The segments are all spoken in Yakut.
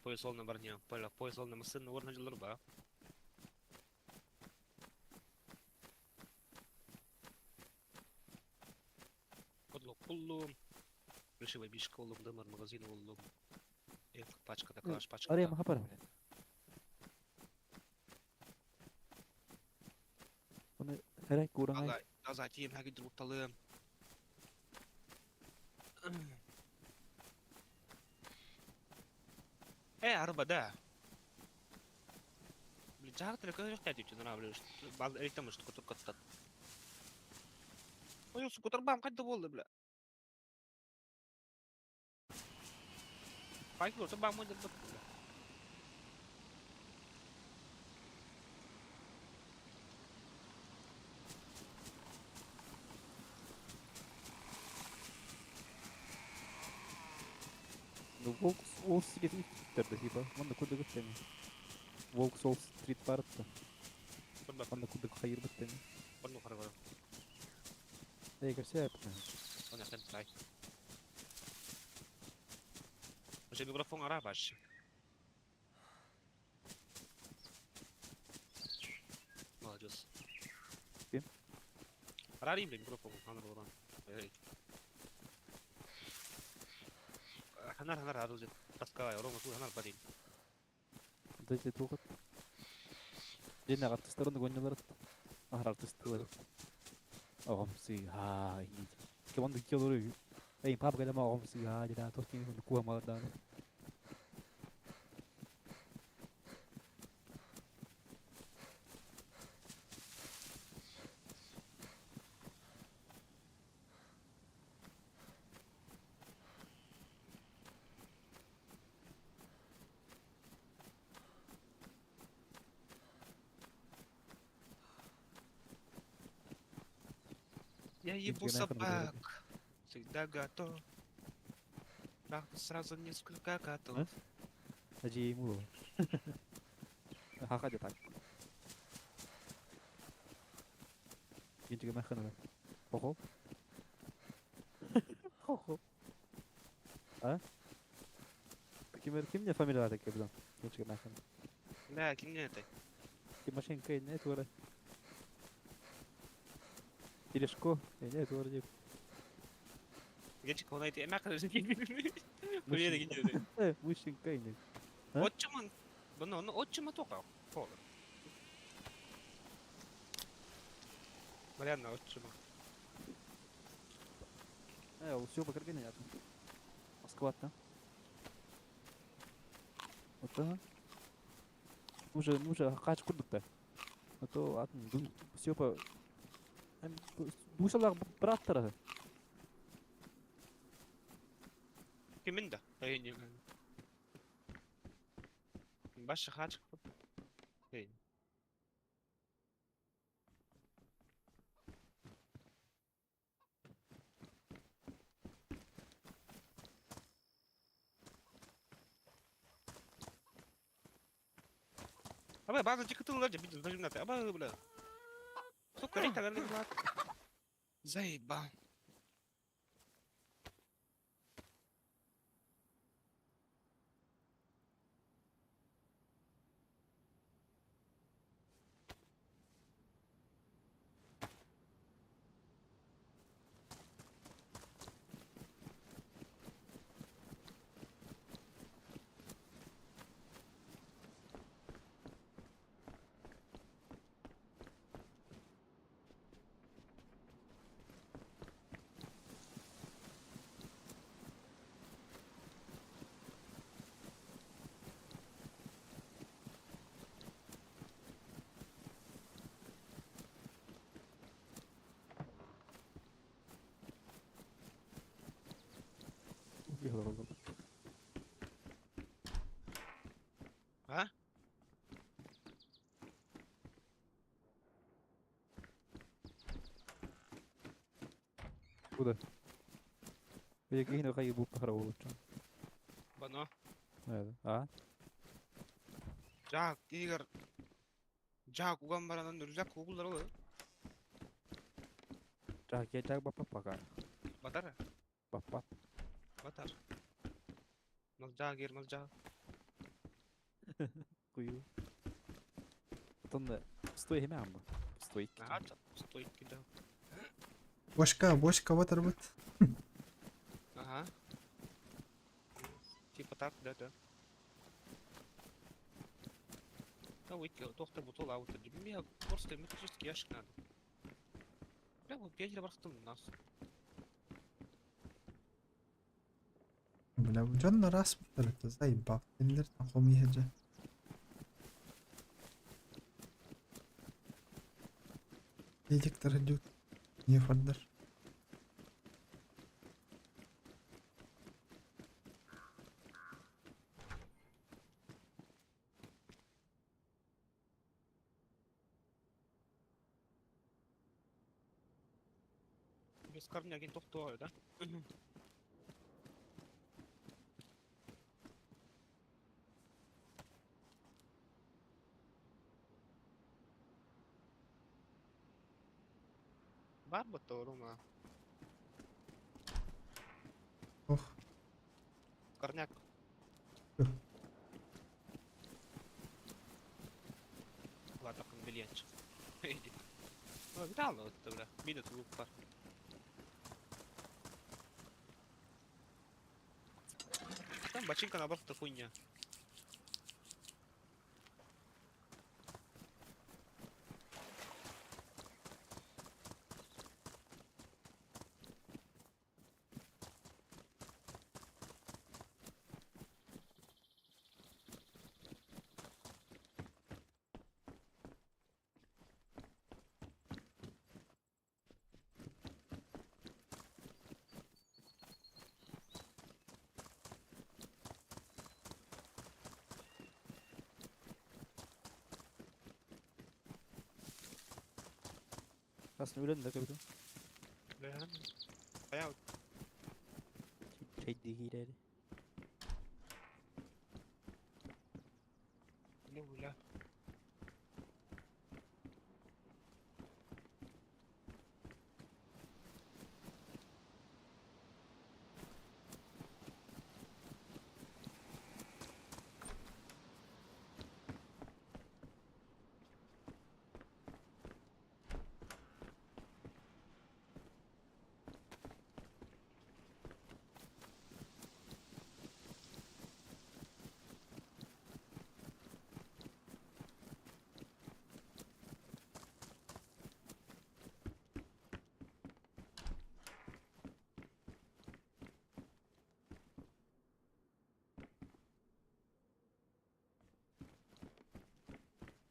Пояс олна барня, пояс олна мысын орна жылыр ба. Подлог пуллум. Плюшевый бишка олум, дымар магазин олум. Пачка такая, пачка. Арема хапар, блядь. Оны хэрэг куранай. Таза тием хаги друкталым. Арба да. Блин, жагы көз жок деді бля, бал эритем что кутур. Ой, кутурбам кайда болду, бля. Пайк кутурбам мой деп бля. Ну, Волк Уолл Стрит иттерді, типа. Манда курдук иттеми. Волк Уолл Стрит барытты. Манда курдук хайыр биттеми. Онну харабар. Эй, көрсө әпті. Оны ахтан тай. Уже микрофон ара баш. Молодец. Ким? Арарим бля микрофон ханар оран. Эй. Ханар ханар арыл таскалай орома ту ханар барин. Дайте туғыт. Ден артисттарын гонялар. Ахар артисттар. Оғымсы, ха, инит. Кеманды киолору. Эй, папа калама оғымсы, ха, дена тостин куа мадан. Я ебу собак. Всегда готов. Правда, сразу несколько котов. Ажи ему. Хаха так. Гинчиге махана. Хохо. Хохо. А? Ким ким не фамилия так кебдан? Гинчиге махана. Да, ким не это? Тимошенко не тура. Терешко, не тура деп. Генчик оны айты эмак Привет, гинчик. Мущенко не. Отчиман. Бұны оны отчима тоқа. Пол. Марианна отчима. Все покаргани ятын. Москва-то. Вот да. Уже, уже хач курдук-то. А то атын все по Душалар браттары. Кимин да? Башы хач. Эй. Аба база чикытылар же бит зажимнаты. Аба бля. Сука, рейта Заебал. А? Куда? Я кихин хай бу пахара болучу. Бано. А? Жак, Игорь. Жак уган баранан рюкзак кугулар ол. Жак, я жак бапа пака. Батар. Баппат. Батар. Малдьаа гер малдьаа. Кую. Оттон стой хеме амма. Стой. Ага, стой кида. Бочка, бочка батарбыт. Ага. Типа так, да, да. Да, выйти, доктор бутыл аут. Мне просто металлический ящик надо. Бля, вот петля бархтым у нас. Бля, дьон араас буттар заебал. Кинилэр хомуйа дьэ. Дедиктар идут. Не фордар. Без корня агент тохтоо, да? Бар буторума. Ох. Корняк. Ладно, билетчик. Видал, вот, бля, видит лупа. Там бочинка наоборот, это хуйня. Хас үлэн да көбүтү. Бля, а я Чэйди киирээри. Ну, бля.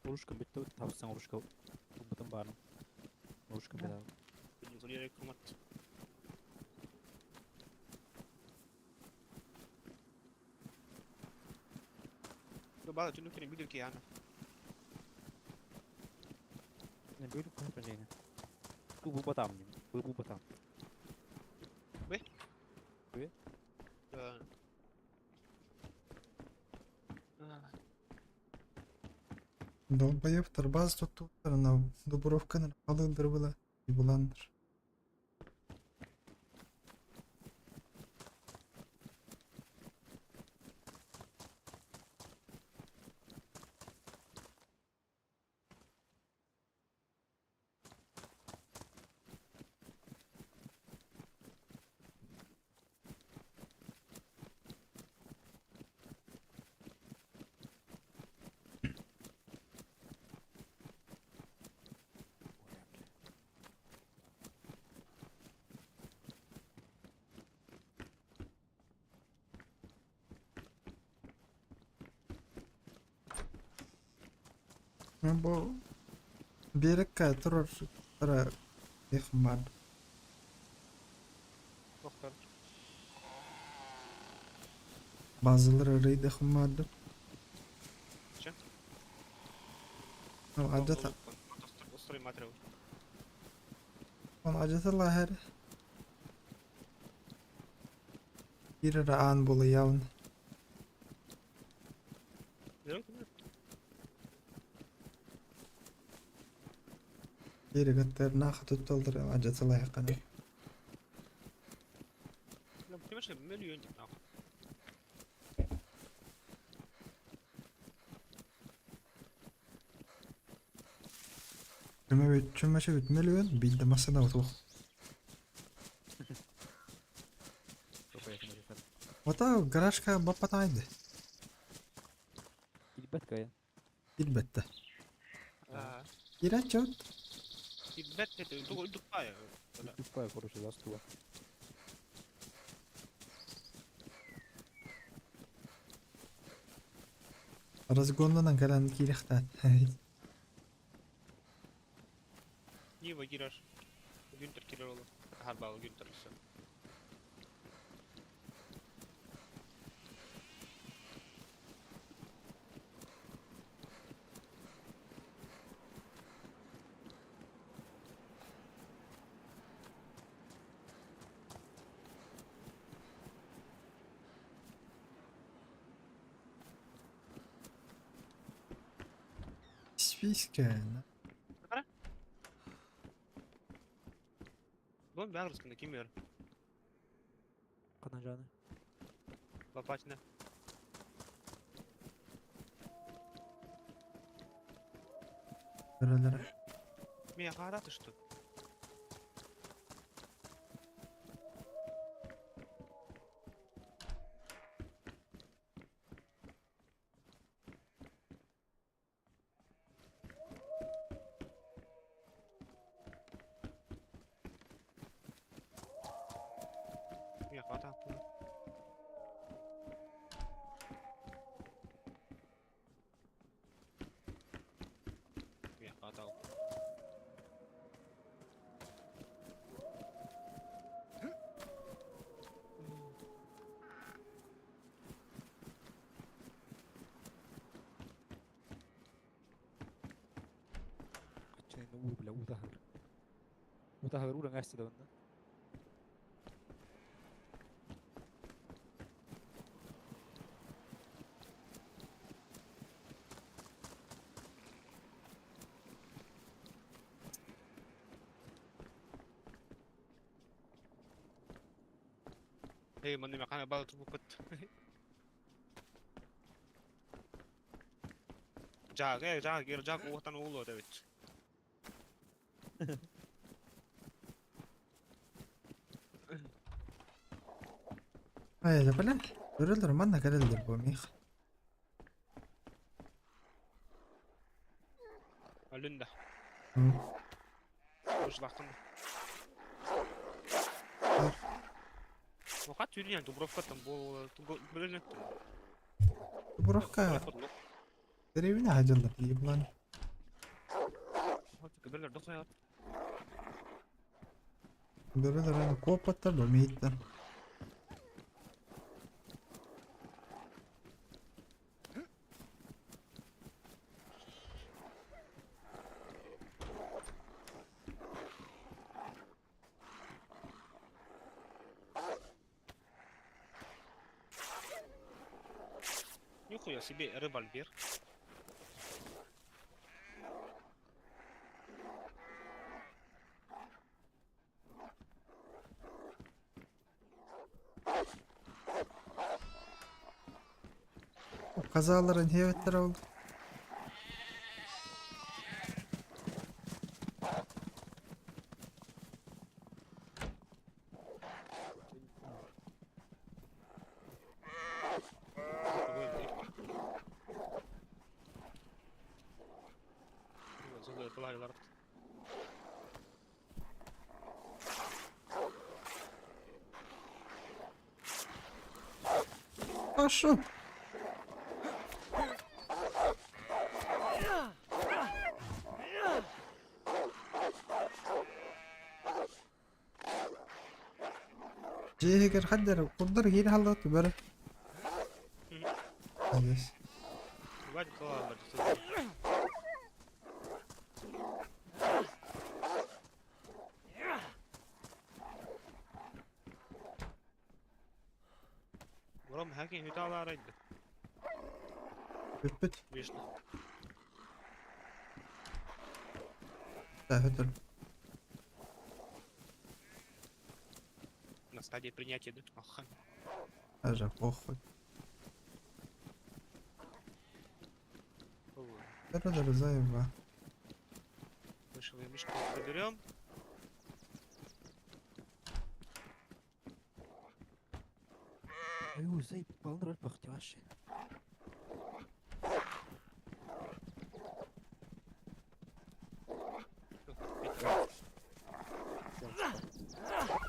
Урушка бүттү, тапсаң урушка тубутун баарын. Урушка беда. Изолируй комат. Бала, ты ну кини видел кияна. Не бөлүк кайпын жайна. Ту бу батам ним. Бу бу батам. Бэ? Бэ? Да. Долбоебтар баз туттуттарына Дубровканы халыдыр была и буландыр. Бу биэреккэ турар тара бар. Доктор. Bazıları рейдехым барды. Че? Ну, ажата, Острый материал. он ажаталла хэр. Бир аан болы явын. Бир гаттар наха тутталдыр ажаталла хакана. Мөлүйүөн диэн Чөмөчө мөлүйүөн биирдэ массыына суох. Ото гаражка баппатаайды. Киирбэт кыайан. Киирбэттэ. Киирээччи от. Киирбэт это үрдүк баайа. Үрдүк баайа, короче, застула. Разгоннанан кэлэн киириэхтээн. Нива киирэр. Гюнтер киирэр ол. Харбаал Гюнтер все. Списка. Бу баарыскына ким өр? Ханан жаны? Лопатина. Көрөлөр. Меня хаадаты что? Меня хватает. Меня хватало. Хаччын уу бля уу таһыр. Уу таһыр ууран ааста да онно. Эй, манна махана бал турбуппут. Жаага, жаага, жаага уотан уулуо эбит. Ай, бля. Көрөлөр манна кэлэллэр бу мих. Өлүн да. Ужлахтым. Оха тюрьня Дубровкаттан бу бөлөнөттүм. Дубровка деревня хадьаллар еблан. Бөрөлөр аны куоппаттар бу мииттэн. Нихуя себе револьвер. Казаларын хебеттер ол. Пошел. Дьиэһигэр хаддара курдар киирэ хаалла бары. Алыс. Бүппүт. Да, өтөр. Стадия принятия, да? Ага. Даже похуй. Да-да-да, заеба. Мышевую мышку заберем. Ой, заебал, роль пахтяши.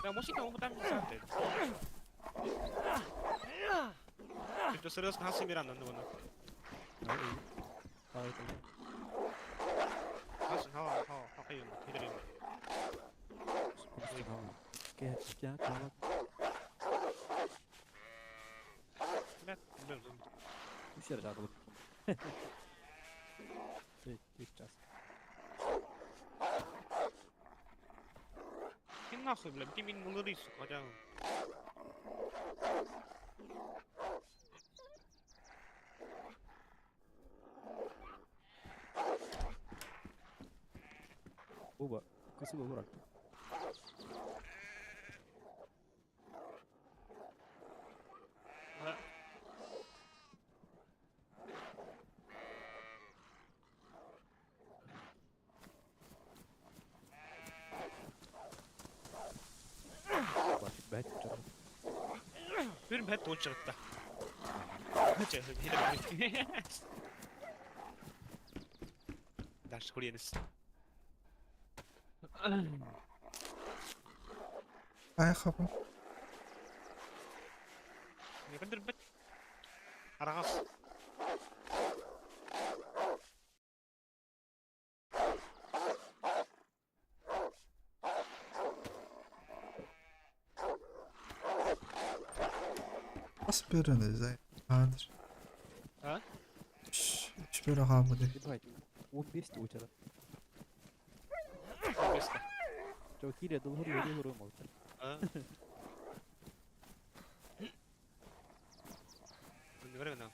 Да, может, там там не знаю. Это серьезно, хасы миран, ну, ну. Хасы, ха, ха, ха, хайым, хидрим. Ты нахуй, блядь, ты меня малыры, сука, хотя... Оба, косыга урак. Bir ben toçurtta. Дальше хуенес. Ай хапа. Не бит. Арагас. Аспирин зай. Хадр. А? Шпира хабы. Ебать, он бесит у тебя. Чё, Киря, долгору, долгору молча. А? Не время.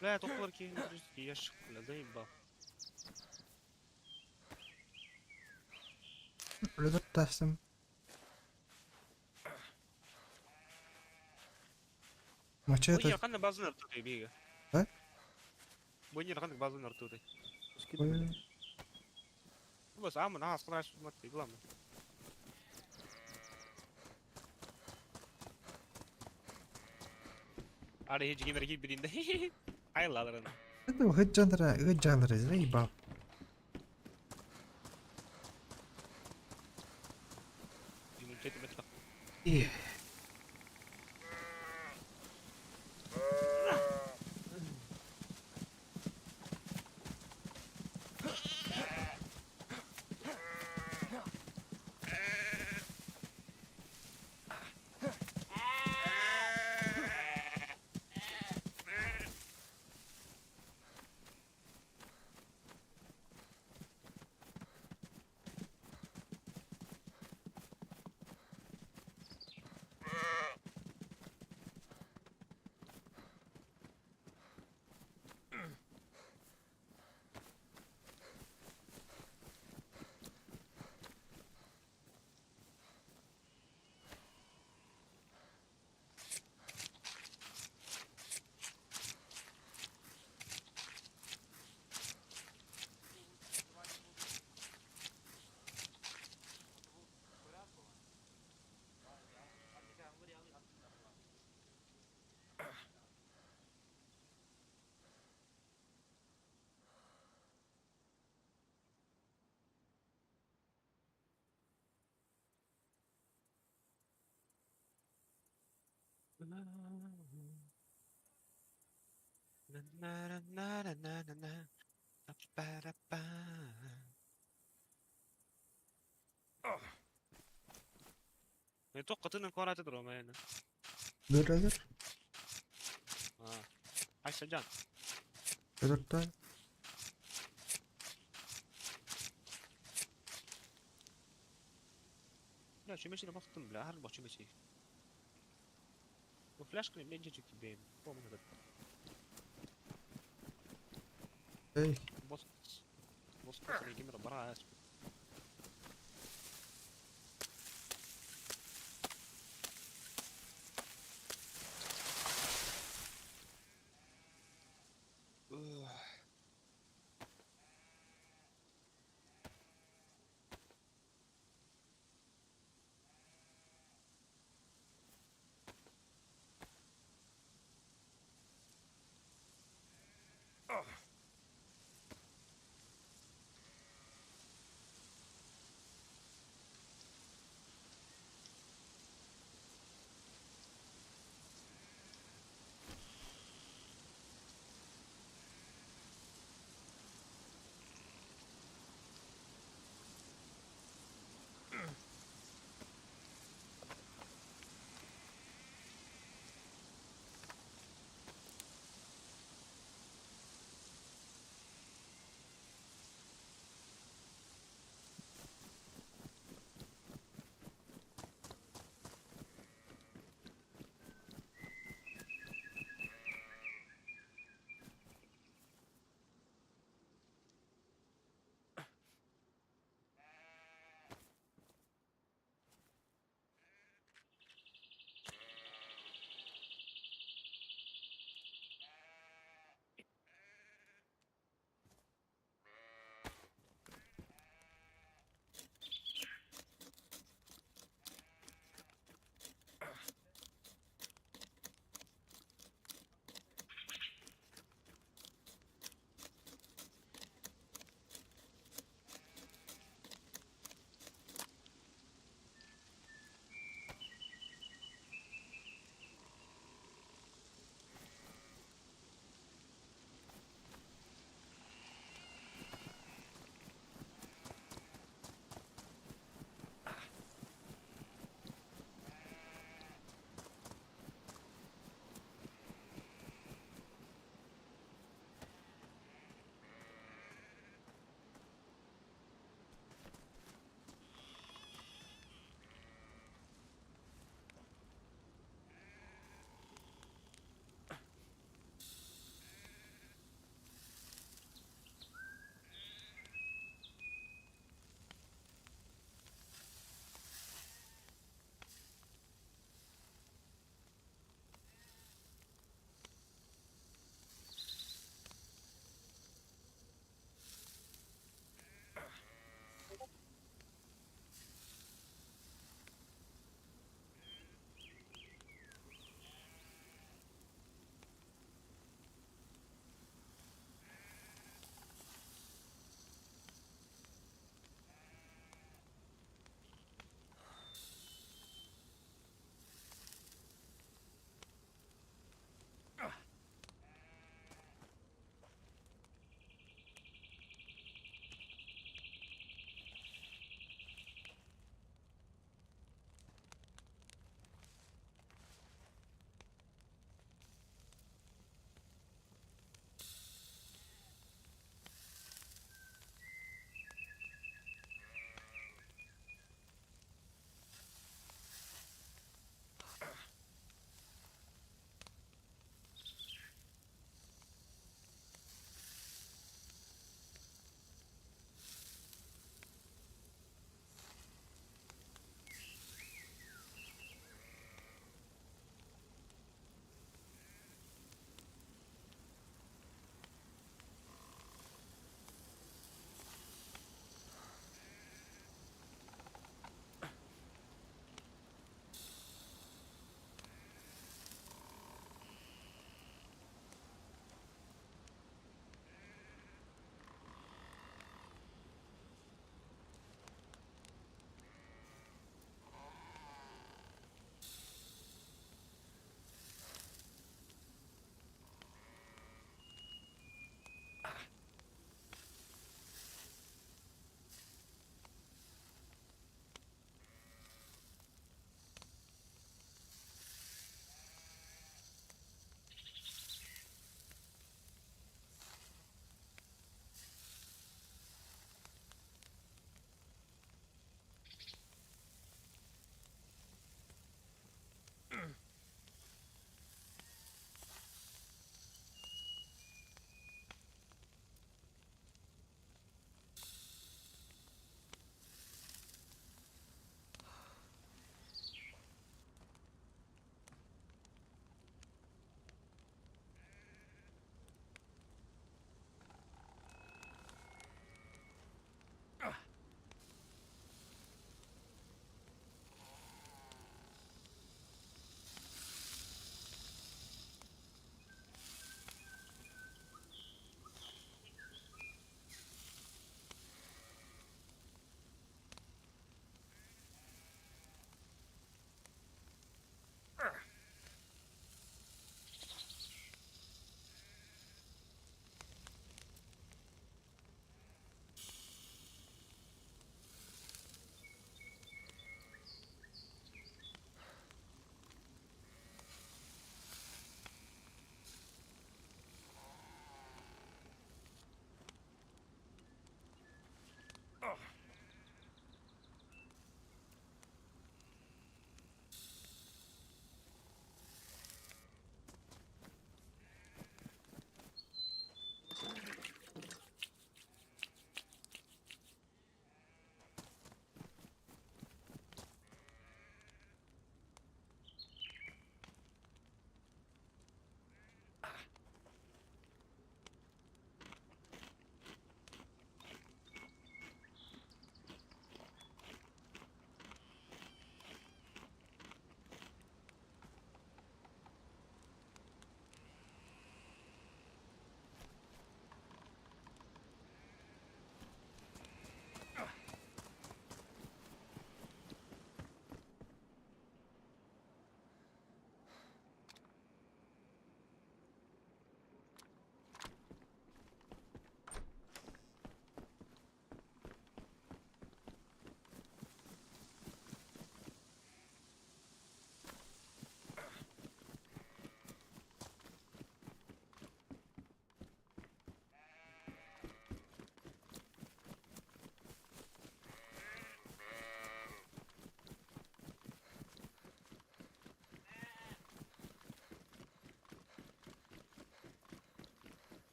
Бля, тохтолор кийин ящик, бля, заебал. Үлүдер тастым. Мачете. Бу якын базын артуты биге. А? Бу якын базын артуты. Ой. Бу сам на асклаш мат главное. Аре хеджи гимер биринде. Айлаларын. Это хыджандра, хыджандра, заебал. توقعت كورة تضرب يعني. Dur dur. اه عايش جان. Dur dur. لا شو ماشي ما خدم بلا هرب شو ماشي. Фляжка мен же тебе помню этот Эй, босс босс гимер бара.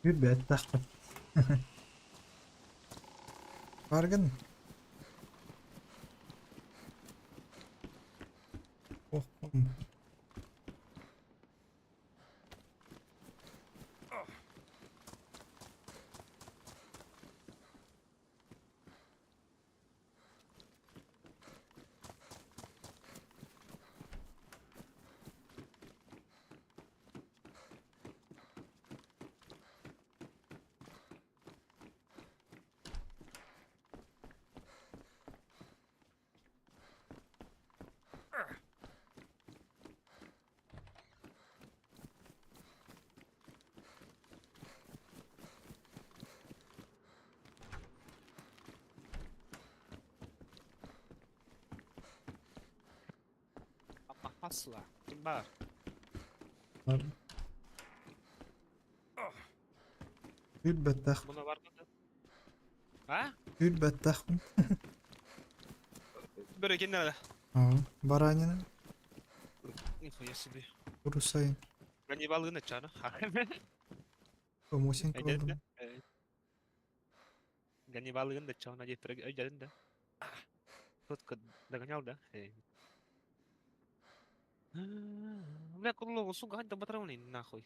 Күүрбэт тахпын. Баргын. Ох, Асла. Ким баар? Бар. Күүрбэт. Муна бар да? А? Күүрбэт. Бөрө кэннэ. Аа, баранина. Нихуя себе. Урусайын. Ганнибалыгын чаны. Комусин Өйдедin кылдым. да? Ганнибалыгын да чаны дип өйдедин да. Тот догонял, да? Бля, курлогу, сука, ханта патроны нахуй.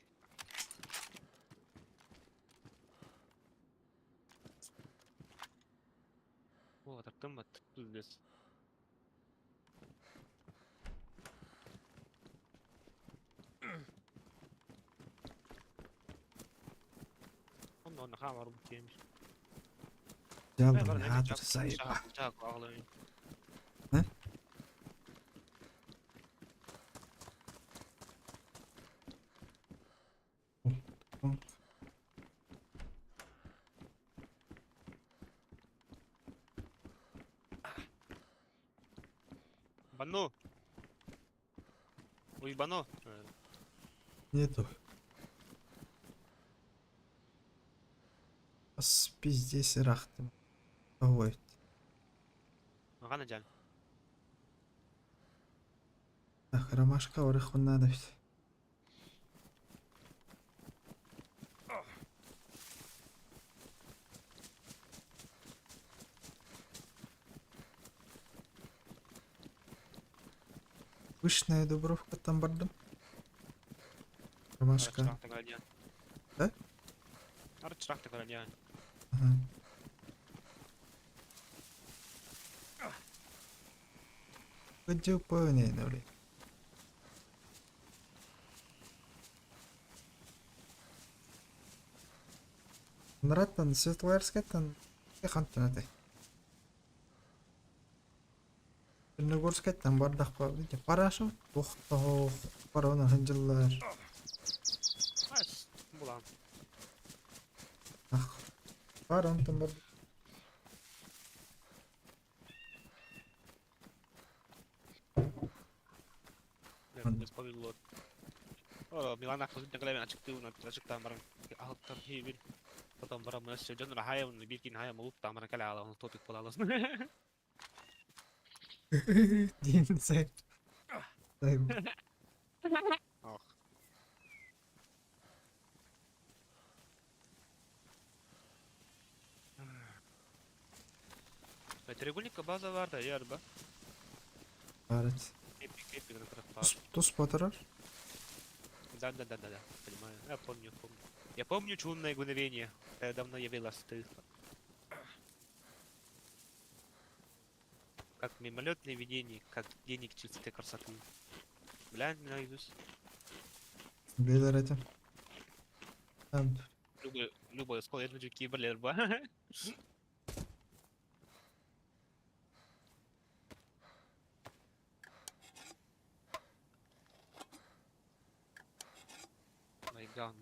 Вот, автомат, пиздец. Онно хаалар бу киэмиш. Жалдым, хатыр сайып. Э? Бану. Ой, бану. Нету. Ас пиздец рахтым. Ой. Гана жан. Так, ромашка ореху надо. Пышная дубровка там бардым. Ромашка. Да? Ага. Где упомянули? Нараттан Светлоярскайтан хантан этэй. Черногорскайтан бардах парашу тохтоо парона ханжыллар. Булан. Ах. Бар онтон бар. Мне повезло. О, Милана ачыктан баран ахыттан хибин. Потом баран мы дьон рахая, биркин хая молуп тамара каля ала, он топик подалас. Дин сайп. Сайп. Ох. Треугольника база бар да, ярба. Evet. Эпик, эпик на taraf Тус, тус батырар. Да, понимаю. Я помню, помню. Я помню чумное мгновение, когда давно явилась ты. Как мимолетное видение, как денег чистой красоты. Глянь наизусть. Бейлер этим. Там. Любой, любой скол, я хочу киберлерба. My God,